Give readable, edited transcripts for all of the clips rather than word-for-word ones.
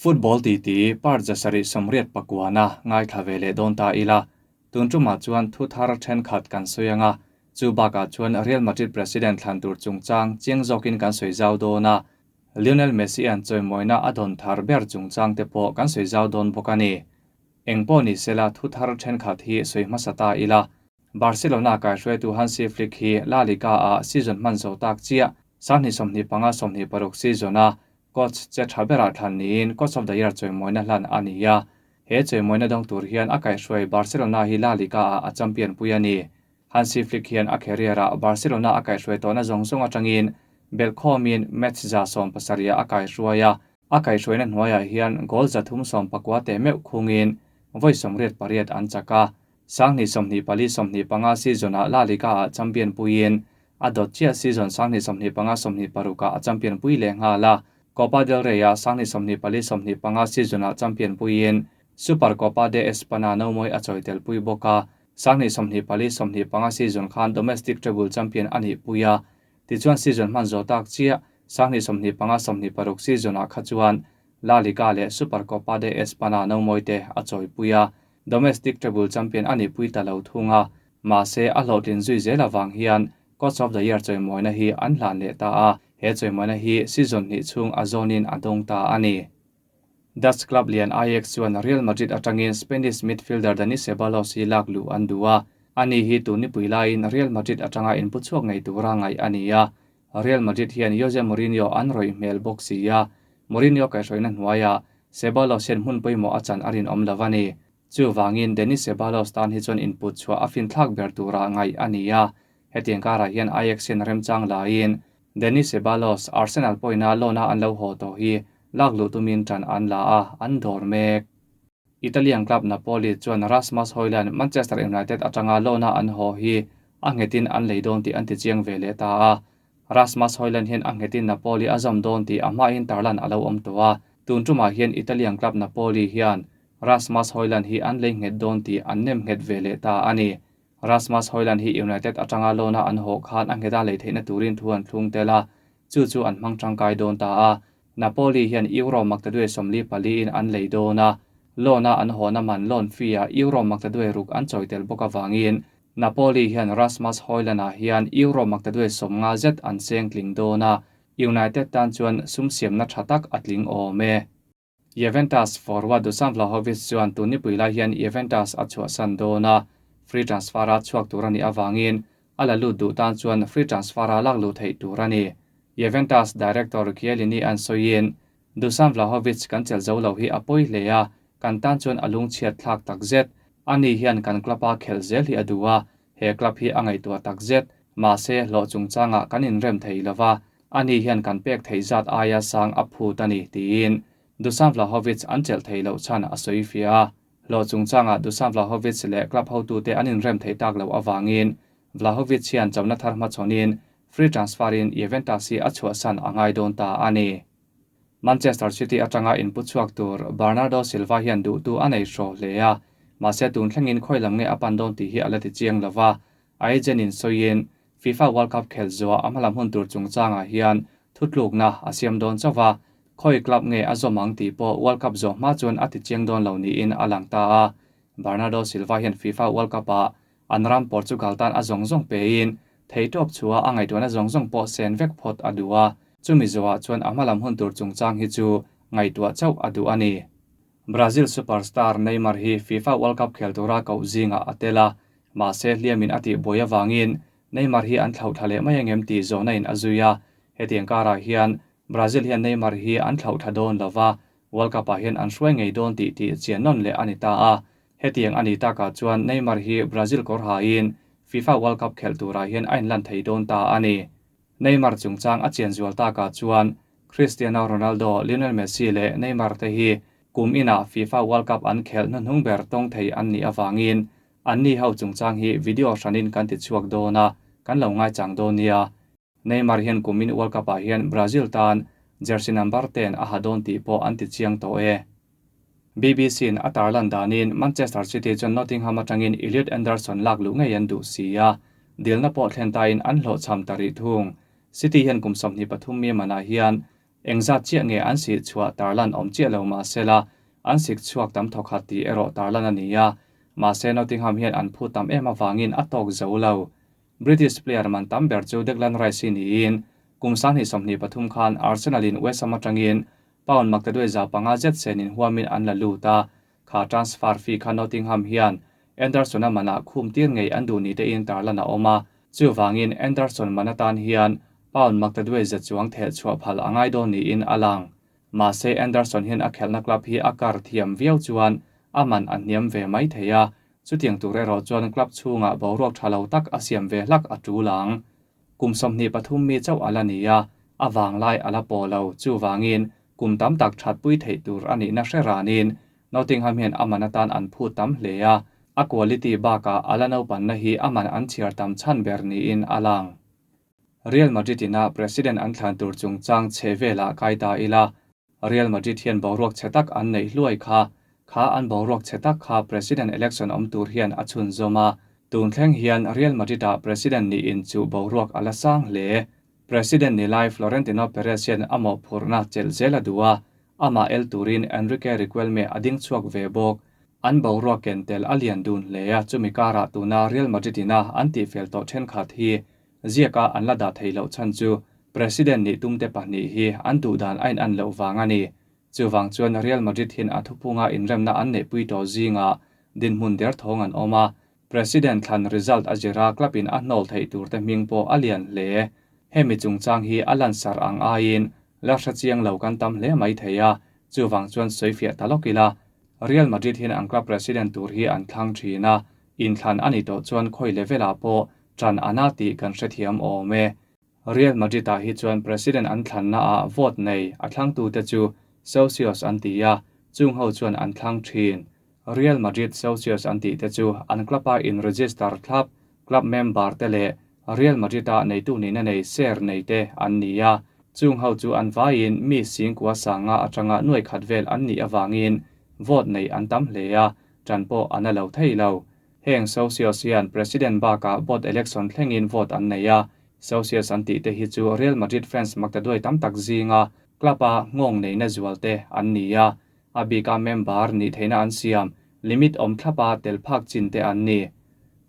Football titi part 789-na ngaithla ve leh dawn ta ila, tun tumah chuan thu thar thenkhat kan sawi anga, chu bakah chuan Real Madrid president thlan tur chungchang chiang zawkin kan sawi zau dawn a, Lionel Messi-a'n chawimawina a dawn thar ber chungchang te pawh kan sawi zau dawn bawk a ni. Eng pawh ni sela thu thar thenkhat hi sawi hmasa ta ila, Barcelona kaihruaitu Hansi Flick hi La Liga-ah season hman zo tak chiah 2025-26 season-a Coach che tha berah thlan niin Coach of the Year chawimawina hlan a ni a. He chawimawina dawng tur hian a kaihhruai Barcelona hi La Liga-ah a champion pui a ni. Hansi Flick hian a career-ah Barcelona a kaihhruai tawhna zawng zawng atangin belhkhawmin match 170-ah a kaihhruai a. A kaihhruaina hnuaiah hian goal 319 teh meuh khungin vawi 88 an chak a. 2024-25 season-ah La Liga-ah champion puiin a dawt chiah season 2025-26-ah a champion pui leh nghal a. Copa del Rey-ah 2024-25 season-ah champion puiin Super Copa de Espana no mawi a chawi tel pui bawk a. 2024-25 season khan domestic treble champion a nih pui a. Tichuan season hman zawh tak chiah 2025-26 season-ah kha chuan La Liga leh Super Copa de Espana no mawi te a chawi pui a. Domestic treble champion a nih pui ta lo thung a. Mahse a hlawhtlin zui zel avang hian Coach of the Year chawimawina hi an hlan leh ta a, he chawimawina hi season hnih chhung a zawnin a dawng ta a ni. Dutch club lian Ajax chuan Real Madrid atangin Spanish midfielder Dani Ceballos hi lak luh an duh a, ani hi tun nipui laiin Real Madrid atanga inpu chhuak ngei tura ngaih a ni a. Real Madrid hian Jose Mourinho an rawih hmel bawk si a, Mourinho kaihhruaina hnuaiah Ceballos hian hmun pawimawh a chan a rinawm lo a ni. Chuvangin Dani Ceballos tan hi chuan input chhuah a finthlak ber tura ngaih a ni a, hetiang karah hian Ajax hian remchang laiin Dani Ceballos, Arsenal pawina loan-a an lo haw tawh hi lak luh tumin tan an la a, an dawr mek. Italian club Napoli chuan Rasmus Hojlund Manchester United atanga loan-a an haw hi a nghetin an lei dawn tih an ti chiang ve leh ta a. Rasmus Hojlund hian a nghetin Napoli a zawm dawn tih a hmain tarlan a lo awm tawh a, tun tumah hian Italian club Napoli hian Rasmus Hojlund hi an lei nghet dawn tih an nem nghet ve leh ta a ni. Rasmus Hojlund hi United atanga loan-a an haw khan a ngheta lei theihna turin thu an thlung tel a, chu chu an hmang tangkai dawn ta a. Napoli hian Euro maktaduai 44 in an lei dawn a, loan-a an hawna man loan fee-ah Euro maktaduai ruk an chawi tel bawk avangin Napoli hian Rasmus Hojlund-ah hian Euro maktaduai 50 zet an cheng tling dawn a, United tan chuan sum siamna tha tak a tling awm e. Juventus forward Dusan Vlahovic chuan tun nipui lai hian Juventus a chhuahsan dawn a, free transfer-a chhuak tur a nih avangin a la lut duh tan chuan free transfer-a lak luh theih tur a ni. Juventus director Chiellini an sawiin, Dusan Vlahovic kan chelh zo lo hi a pawi hle a, kan tan chuan a lungchhiat thlak tak zet. Ani hian kan club-a khelh zel hi a duh a, he club hi a ngaihtuah tak zet. Mahse, hlawh chungchangah kan inrem thei lova, ani hian kan pek theih zat aia sang a phut a ni, tiin Dusan Vlahovic an chelh theih loh chhan a sawi fiah a. Hlawh chungchangah Dusan Vlahovic leh club hotute an inrem theih tak loh avangin Vlahovic hian chona thar hmachhawnin free transfer-in Juventus hi a chhuahsan a ngai dawn ta a ni. Manchester City atanga inpu chhuak tur Bernardo Silva hian duhtu a nei hraw hle a, mahse tun thlengin khawi lam nge a pan dawn tih hi a la ti chiang lo va. A agent-in sawiin FIFA World Cup khelh zuah a hmalam hun tur chungchangah hian thutlukna a siam dawn chauh a, khawi club nge a zawm ang tih pawh World Cup zawh hma chuan a ti chiang dawn lo niin a lang ta a. Bernardo Silva hian FIFA World Cup-ah an ram Portugal tan a zawng zawng pein theihtawp chhuah a ngaihtuahna zawng zawng pawh sen vek phawt a duh a, chumi zawhah chuan a hmalam hun tur chungchang hi chu ngaihtuah chauh a duh a ni. Brazil superstar Neymar hi FIFA World Cup khel tura koh zingah a tel a, mahse hliamin a tih buai avangin Neymar hi an thlauh thla leh mai angem tih zawhna in a zui a, hetiang karah hian Brazil hian Neymar hi an thlauh thla dawn lova, World Cup-ah hian an hruai ngei dawn tih tih chian nawn leh a ni ta a. Hetiang a ni takah chuan Neymar hi Brazil kawr hain FIFA World Cup khelh turah hian a inlan thei dawn ta a ni. Neymar chungchang a chian zual takah chuan Cristiano Ronaldo, Lionel Messi leh Neymar te hi kum inah FIFA World Cup an khelh hnuhnung ber tawng thei an nih avangin anni ho chungchang hi video hranin kan ti chhuak dawn a, kan lo ngaichang dawn nia. Neymar hian kumin World Cup-ah hian Brazil tan jersey number 10 a ha dawn tih pawh an ti chiang tawh e. BBC-in a tarlan danin Manchester City chuan Nottingham atangin Elliot Anderson lak luh ngei an duh si a, dilna pawh thlen tain an hlawhchham ta rih thung. City hian kum 23 mi manah hian Engzat chiah nge an sih chhuah tarlan awm chiah lo mah sela, an sik chhuak tam thawkhat tih erawh tarlan a ni a. Mahse Nottingham hian an phu tam em avangin a tawk zo lo. British player man tam ber chu Declan Rice hi niin, kum 2023 khan Arsenal in West Ham atangin pound maktaduai 500 zet senin huamin an la lut a, kha transfer fee kha Nottingham hian Anderson-a manah khum tir ngei an duh ni tein tarlan a awm a, chuvangin Anderson man atan hian pound maktaduai za chuang theh chhuah phal a ngai dawn niin a lang. Mahse Anderson hian a khelhna club hi a kar thiam viau chuan a man a hniam ve mai thei a, chutiang tur erawh chuan club chhungah boruak tha lo tak a siam ve hlak a tul ang. Kum 23 mi chauh a la ni a, a vanglai a la pawh lo, chuvangin kum tam tak thatpui theih tur a nihna hre ranin Nottingham hian a man atan an phu tam hle a, a quality bakah a la naupanna hi a man an chhiar tam chhan ber niin a lang. Real Madrid ina president an thlan tur chungchang chhe velah kai ta ila, Real Madrid hian boruak chhe tak an neih hluai kha, kha an boruak chhe tak kha president election awm tur hian a chhunzawm a, tun thleng hian Real Madrid ah president niin chu boruak a la sang hle. President ni lai Florentino Perez hian a mawhphurhna chelh zel a duh a, amah el turin Enrique Riquelme a ding chhuak ve bawk. An boruak ken tel a lian dun hle a, chumi karah tuna Real Madrid ina an tihfel tawh thenkhat hi ziaka an la dah thei loh chhan chu president nih tumte pahnih hi an duh dan a in an loh vang a ni. Chuvang chuan Real Madrid hian a thuphunga inremna an neihpui tawh zingah dinhmun der thawng an awm a, president thlan result a zira club in a hnawl theih turte hming pawh a lian hle. Hemi chungchang hi a lansar ang aiin la hre chiang lo kan tam hle mai thei a, chuvang chuan sawifiah ta lawk ila. Real Madrid hian an club president tur hi an thlang thin a, inthlan a ni tawh chuan khawi level ah pawh tan ana tih kan hrethiam awm e. Real Madrid ah hi chuan president an thlanna ah vote nei a thlangtute chu socios an ti a, chung ho chuan an thlang thin. Real Madrid socios an tih te chu an club a in register thlap, club member te leh Real Madrid a neitu nihna nei share nei te an ni a, chung ho chu an vaiin mi singkua sanga atanga nuai khat vel an nih avangin vote nei an tam hle a, tan pawh an a lo thei lo. Heng socios hian president bakah board election thlengin vote an nei a, socios an tih te hi chu Real Madrid fans maktaduai tam tak zinga club a ngawng neina zual te an ni a, a bika member nih theihna an siam limit awm thlapa tel phak chin te an ni.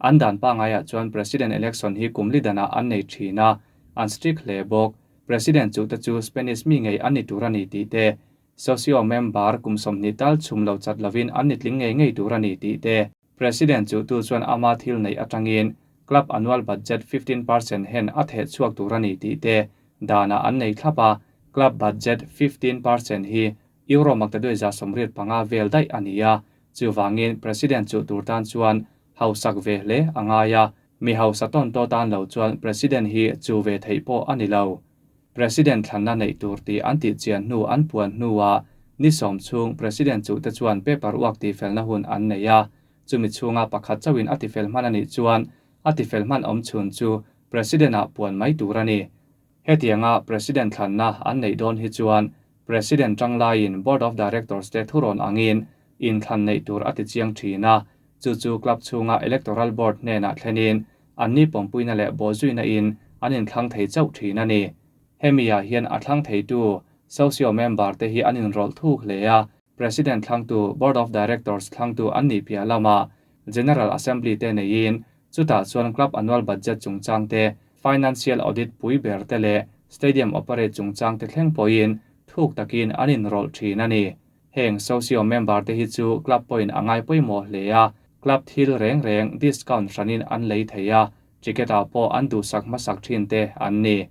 An dan pa ngaiah chuan president election hi kum li danah an nei thin a, an strict hle bawk. President chu te chu Spanish mi ngei an ni tur a ni tih te, socio member kum 20 tal chhum lo chat lovin an ni tling ngei ngei tur a ni tih te. President chu tu chuan ama thil nei atangin club annual budget 15% hen a theh chhuak tur a ni tih te, dana an nei thlapa club budget 15% hi euro maktaduai za 85 vel daih a ni a, chuwangin president chu tur tan chuan hausak ve hle a ngai a, mi hausa tawn to tan lo chuan president hi chu ve thei pawh a ni lo. President thlanna nei tur ti an ti chian hnu an puan hnuah ni sawm chhung president chu te chuan paper uak ti felna hun an nei a, chumi chhunga pakhat chauhin a ti fel hman ani chuan a ti fel hman awm chhun chu president ah puan mai tur a ni. Hetianga president thlanna an nei dawn hi chuan president tanglaiin board of directors te thurawn angin in thlan nei tur a ti chiang thin a, chu chu club chhunga electoral board hnenah thlenin an ni pawmpuina leh bawhzuina in an inthlang thei chauh thin a ni. Hemi ah hian a thlang thei tu socio member te hi an inrawlh thuk hle a, president thlangtu board of directors thlangtu an nih piah lama general assembly te neiin chutah chuan club annual budget chungchang te, financial audit pui ber te leh stadium operate chungchang te thleng pawhin thuk takin an inrawlh thin a ni. Heng socio member te hi chu club point angai pawimawh hle a, club thil reng reng discount hranin an lei thei a, ticket ah pawh an duhsak hmasak thin te an ni.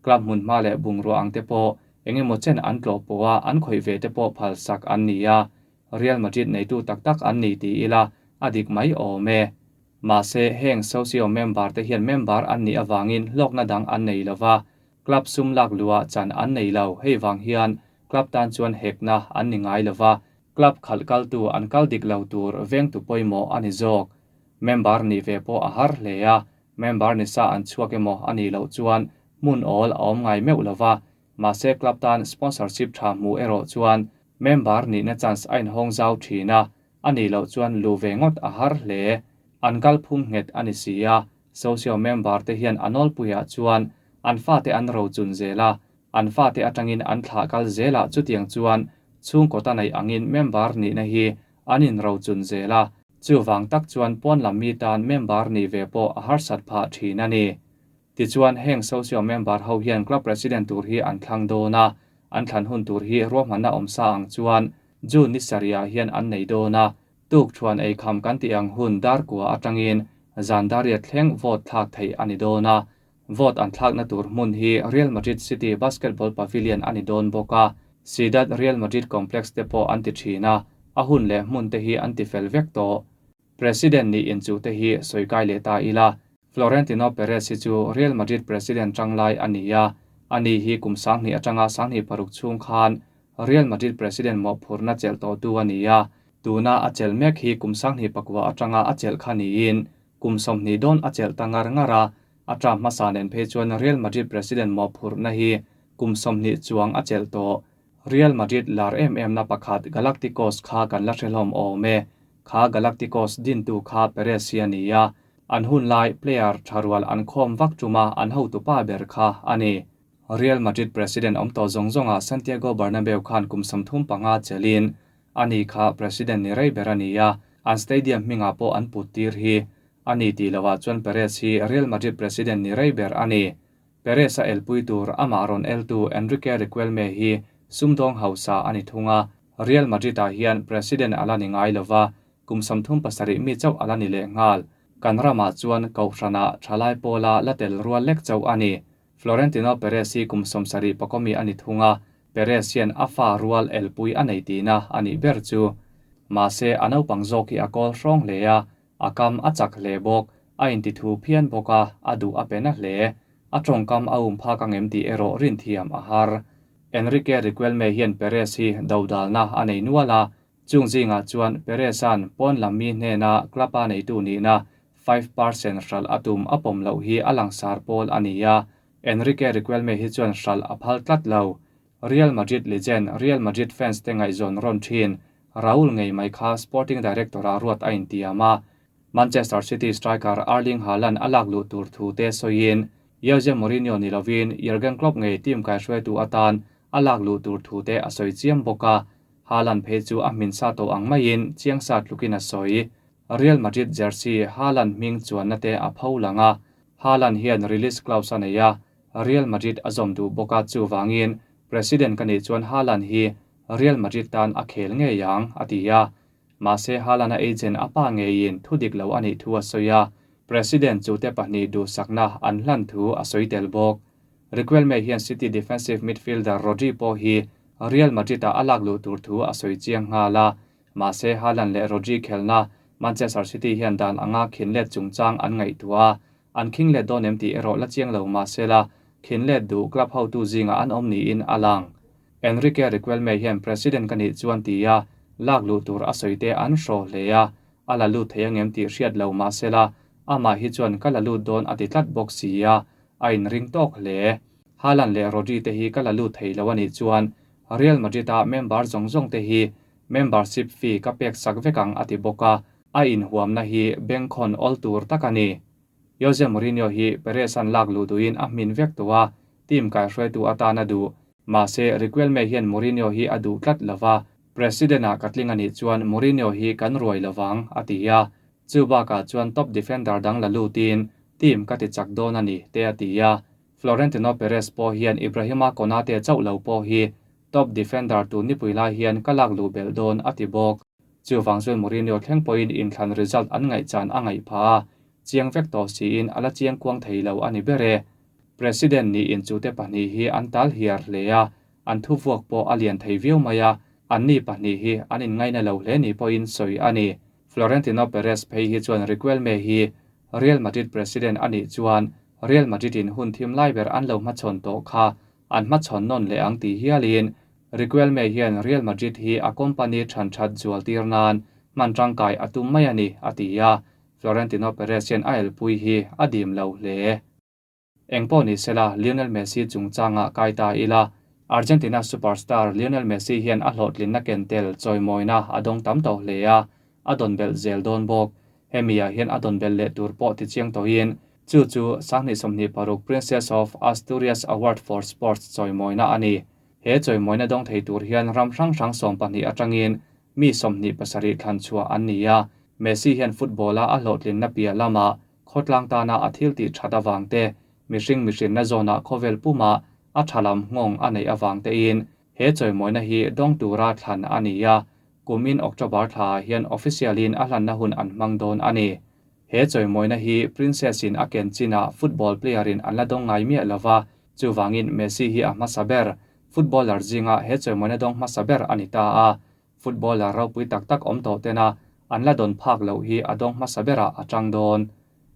Club hmun hma leh bungrua ang te pawh engemaw chen an tlawh pawh a an khawih ve te pawh phal sak an ni a, Real Madrid neitu tak tak an ni ti ila a dik mai awm e. Mahse heng socio member te hian member an nih awangin hlawkna dang an nei lova, club sum lak luah chan an nei lo, hei wang hian club tan chuan hekna an ni ngai lova, club khalh kaltu an kal dik lo tur veng tu pawimawh a ni zawk. Member ni ve pawh a har hle a, member ni sa an chhuak emaw a ni loh chuan hmun awl a awm ngai meuh lova, mahse club tan sponsorship tha hmu erawh chuan member nihna chance a inhawng zau thin a, a ni loh chuan lu ve ngawt a har hle. An kal phung nghet a ni si a, socio member te hian an awlpuiah chuan an fate an ro chun zel a, An fate atangin an thlah kal zel a, chutiang chuan chhungkaw ta neih angin member nihna hi an inrochun zel a, chuvang tak chuan pawn lam mi tan member nih ve pawh a harsat phah thin a ni. Tichuan, heng socio member ho hian club president tur hi an thlang dawn a, an thlan hun tur hi ruahmanna awm sa ang chuan June ni sarihah hian an nei dawn a, tuk thuan ei kham kan tih ang hun dar kua atangin zan dariat thleng vote thlak theih a ni dawn a, vote an thlakna tur hmun hi Real Madrid City Basketball Pavilion a ni dawn bawk a, Ciudad Real Madrid Complex te pawh an ti thin a, a hun leh hmun te hi an ti fel vek tawh. President nih inchuh te hi sawi kai leh ta ila, Florentino Perez hi chu Real Madrid president tanglai a ni a, ani hi kum 2000 atanga 2006 chhung khan Real Madrid president mawhphurhna chelh tawhtu a ni a, tuna a chelh mek hi kum 2009 atanga a chelh kha niin kum 20 dawn a chelh ta ngar ngar a, a term hmasa nen phei chuan Real Madrid president mawhphurhna hi kum 20 chuang a chelh tawh. Real Madrid lar em em na pakhat Galacticos kha kan la hre hlawm awm e. Kha Galacticos dintu kha Perez hi a ni a, an hun lai player tharual an khawm vak tuma an hotu pa ber kha a ni. Real Madrid president awm tawh zawng zawnga Santiago Bernabeu khan kum 35 chelin ani kha president ni rei ber a ni a, an stadium hminga pawh an put tir hi. Ani tih lovah chuan Perez hi Real Madrid president ni rei ber a ni. Perez a elpui tur amah rawn eltu Enrique Riquelme hi sumdawng hausa ani thunga Real Madrid ah hian president ala ni ngai lova kum 37 mi chauh ala ni leh ngal. Kan ramah chuan kohhrana thalai pawla latel rual lek chauh ani. Florentino Perez hi kum 75 mi ani thunga Perez hian a fa rual elpui a nei tina ani ber chu. Mahse a naupang zawk hi a kawl hrawng hle a, a kam a chak hle bawk, a inti thu phian bawk a, a duh a pe na hle. A tawngkam a um phak angem tih erawh rin thiam a har. Enrique Riquelme hian Perez hi dodalna a nei nual a, chung zingah chuan Perez an pawn lam mi hnena club a neitu nihna 5% hral a tum a pawm loh hi a langsar pawl a ni a. Enrique Riquelme hi chuan hral a phal tlat lo. Real Madrid legend, Real Madrid fans te ngaihzawn rawn thin, Raul ngei mai kha sporting director a ruat a intiam a. Manchester City striker Erling Haaland a lak luh tur thu te sawiin Jose Mourinho ni lovin Jurgen Klopp ngei team kai hruaitu atan a lak luh tur thu te a sawi chiam bawk a. Haaland phei chu a hmin sa tawh ang maiin chiang sa tlukin a sawi. Real Madrid jersey Haaland hming chuanna te a pho lang a. Haaland hian release clause a nei a, Real Madrid a zawm duh bawk a chuwangin president ka nih chuan Haaland hi Real Madrid tan a khel ngei ang a ti a. Mahse Haaland a agent a pa ngeiin thu dik lo ani thu a sawi a, president chu te pahnih duhsakna an hlan thu a sawi tel bawk. Riquelme hian City defensive midfielder Rodri pawh hi Real Madrid a alak luh tur thu a sawi chiang nghal a. Mahse Haaland leh Rodri khelna Manchester City hian dan anga khinlet chungchang an ngaihtuah a, an khing let dawn em tih erawh la chiang lo mahse la khinlet duh club hotu zinga an awm niin a lang. Enrique Riquelme hian president ka nih chuan ti a, lak luh tur a sawi te an hraw hle a, a la lut thei angem tih hriat lo mahse la amah hi chuan ka la lut dawn a ti tlat bawk si a, a inring tawk hle. Haaland leh Rodri te hi ka la lut thei lo anih chuan Real Madrid a member zawng zawng te hi membership fee ka pek sak vek ang a ti bawk a, a inhuamna hi bengkhawn awl tur tak a ni. Jose Mourinho hi Perez an lak luh duhin a hmin vek tawh a, team kai hruaitu atan a duh. Mahse Riquelme hian Mourinho hi a duh tlat lova, president a katling anih chuan Mourinho hi kan ruai lovang a ti a. Chu bakah chuan top defender dang la lutin team ka ti chak dawn a ni te a ti a. Florentino Perez pawh hian Ibrahima Konate chauh lo pawh hi top defender tu nipui lai hian ka lak luh belh dawn a ti bawk. Chuwang chuan Mourinho thleng pawhin inthlan result an ngaih chan a ngaih pha a, chiang vek tawh siin a la chiang kuang thei lo a ni ber e. President ni in chu te pahnih hi an tal hiar hle a, an thu vuak pawh a lian thei viau mai a, an ni pahnih hi an inngaina lo hle ni pawhin sawi a ni. Florentino Perez phei hi chuan Riquelme hi Real Madrid president anih chuan Real Madrid in hun thim lai ber an lo hmachhawn tawh kha an hmachhawn nawn leh ang tih hialin Riquelme hian Real Madrid hi a company than that zual tir nan hman tangkai a tum mai a ni a ti a. Florentino Perez hian a elpui hi a dim lo hle. Engpawh ni sela Lionel Messi chungchanga kai ta ila Argentina superstar Lionel Messi hian a hlawhtlinna kentel chawimawina a dawng tam tawh hle a, a dawn belh zel dawn bawk. Hemi ah hian a dawn belh leh tur pawh ti chiang tawhin. Chu chu 2026 Princess of Asturias Award for Sports chawimawina a ni. He chawimawina dawng thei tur hian ram hrang hrang 12 atangin mi 27 thlan chhuah an ni a. Messi hian football-a a hlawhtlinna piah lamah khawtlang tana a thil tih that avang te, mihring mihrinna zawna khawvel puma a thalam nghawng a neih avang tein he chawimawina hi dawng tura thlan a ni a. Kumin October thla hian official-in a hlanna hun an hmang dawn a ni. He chawimawina hi Princess-in a ken china football player-in an la dawng ngai miah lova, chuwangin Messi hi a hmasa ber footballer zinga he chawimawina dawng hmasa ber a ni ta a. Footballer ropui tak tak awm tawh tena an la dawn phak lo hi a dawng hmasa berah a tang dawn.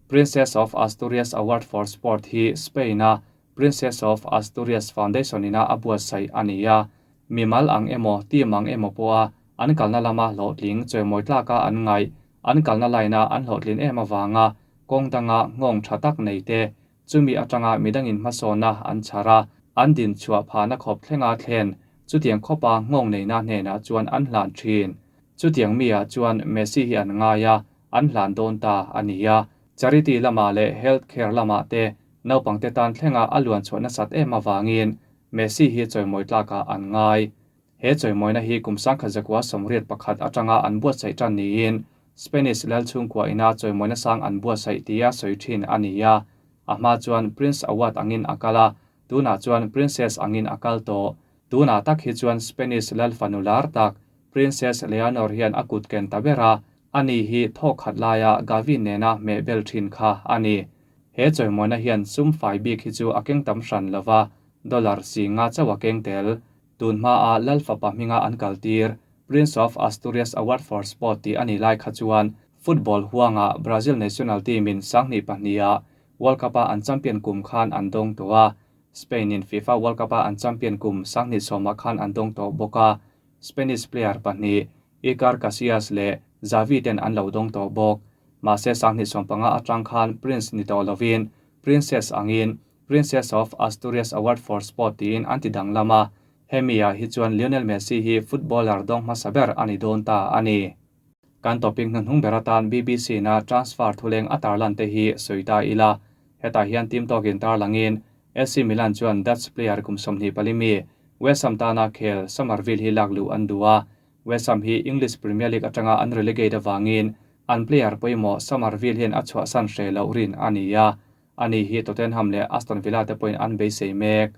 Princess of Asturias Award for Sport hi Spain-a Princess of Asturias Foundation ina a buatsaih a ni a. Mimal ang emaw, team ang emaw pawha an kalna lama hlawhtling chawimawi tlaka an ngaih, an kalna line-a an hlawhtlin em avanga kawng danga nghawng tha tak nei te, chumi atanga midangin hmasawna an chhar a, an din chhuah phahna khawp thlenga thlen, chutiang khawpa nghawng neina hnenah chuan an hlan thin. Chutiang mi ah chuan Messi hi an ngai a, an hlan dawn ta a ni a. Charity lamah leh health care lamah te naupangte tan thlenga a luan chhuah nasat em avangin Messi hi chawimawi tlakah an ngai. He chawimawina hi kum 1981 atanga an buatsaih tan niin Spanish lal chhungkua ina chawimawina sang an buatsaih tia sawi thin a ni a. A hma chuan Prince Award angin a kal a, tunah chuan Princess angin a kal tawh. Tunah tak hi chuan Spanish lal fanu lar tak Princess Leonor hian a kut ken ta ber a, ani hi thawk khat laia Gavi nena hmeh bel thin kha a ni. He chawimawina hian sum fai bik hi chu a keng tam hran lova, dollar si nga chauh a keng tel. Tun hma a lal fapa hminga an kal tir Prince of Asturias Award for Sport tih a ni lai kha chuan football huanga Brazil national team in 2002 a World Cup a an champion kum khan an dawng tawh a. Spain in FIFA World Cup a an champion kum 2010 khan an dawng tawh bawk a. Spanish player pahnih Iker Casillas leh Xavi ten an lo dawng tawh bawk. Mahse 2015 atang khan Prince ni tawh lovin Princess angin Princess of Asturias Award for Sport tiin an ti dang lama. Hemi ah hi chuan Lionel Messi hi footballer dawng hmasa ber a ni dawn ta a ni. Kan topic hnuhnung ber atan BBC na transfer thuleng a tarlan te hi sawi ta ila. Hetah hian team tawkin tarlangin AC Milan chuan Dutch player kum 24 mi West Ham tana khel Summerville hi lak luh an duh a. West Ham hi English Premier League atanga an relegate awangin an player pawimawh Summerville hian a chhuah san hre loh rin a ni a. Ani hi Tottenham leh Aston Villa te pawhin an beisei mek.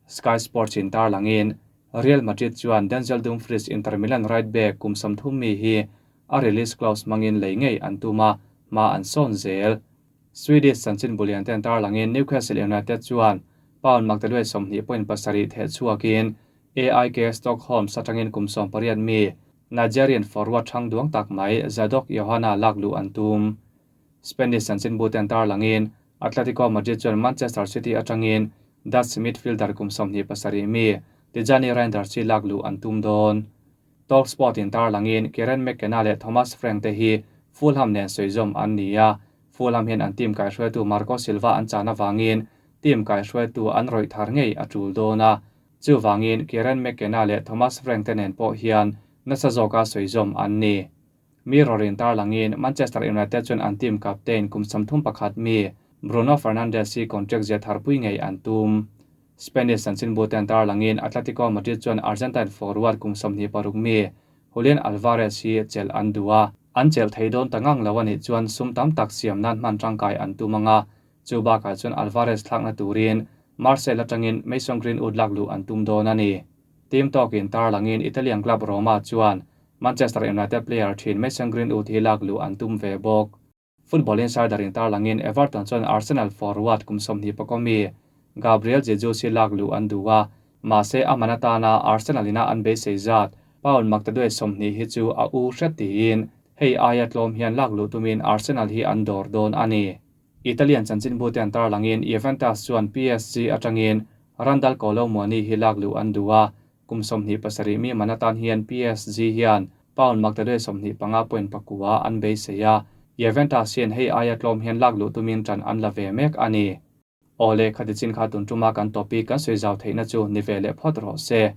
Sky Sports in tarlangin Real Madrid chuan Denzel Dumfries Inter Milan right back kum 30 mi hi a release clause mangin lei ngei an tum a, ma an sawn zel. Swedish chanchin bulian ten tarlangin Newcastle United chuan pound maktaduai 20.7 the chhuakin AIK Stockholm satangin kum 18 mi Nigerian forward thang duang tak mai Zadok Yohana laklu an tum. Spanish chanchin bu ten tarlangin Atletico Madrid chuan Manchester City atangin Dutch midfielder kum 27 mi Tijani Reinders hi laklu an tum dawn. Talksport in tarlangin Kieran McKenna leh Thomas Frank te hi Fulham nen sawi an ni a. Fulham hian an team kai hruaitu Marco Silva an chan awangin team kai hruaitu an rawih thar ngei a tul dawn a. Chuwangin Kieran McKenna leh Thomas Frank te nen pawh hian nasa zawka sawi an ni. Mirror in tarlangin Manchester United chuan an team captain kum 31 mi Bruno Fernandes hi contract zia tharpui ngei an tum. Spanish chanchin bu ten tarlangin Atletico Madrid chuan Argentine forward kum 26 mi Julian Alvarez hi chel an duh a. An chel thei dawn ta ngang lo ani chuan sum tam tak siam nan hman tangkai an tum anga. Chu bakah chuan Alvarez thlakna turin Marseille atangin Mason Greenwood laklu an tum dawn ani. Team talk in tarlangin Italian club Roma chuan Manchester United player thin Mason Greenwood hi laklu an tum ve bawk. Football Insider in tarlangin Everton chuan Arsenal forward kum 24 mi Gabriel Jesus hi laklu an duh a. Mahse a man atana Arsenal ina an beisei zat pound maktaduai 20 hi chu a u hret tiin hei aia tlawm hian laklu tumin Arsenal hi an dawr dawn a ni. Italian chanchin bu te an tarlangin Juventus chuan PSG atangin Randal Kolo Muani hi laklu an duh a. Kum 27 mi man atan hian PSG hian pound maktaduai 25.4 an beisei a. Juventus hian hei aia tlawm hian laklu tumin tan an la ve mek a ni. Ole khati chin kha tun tuma kan topic kan sawi zau theihna chu ni ve leh phawt rawh se.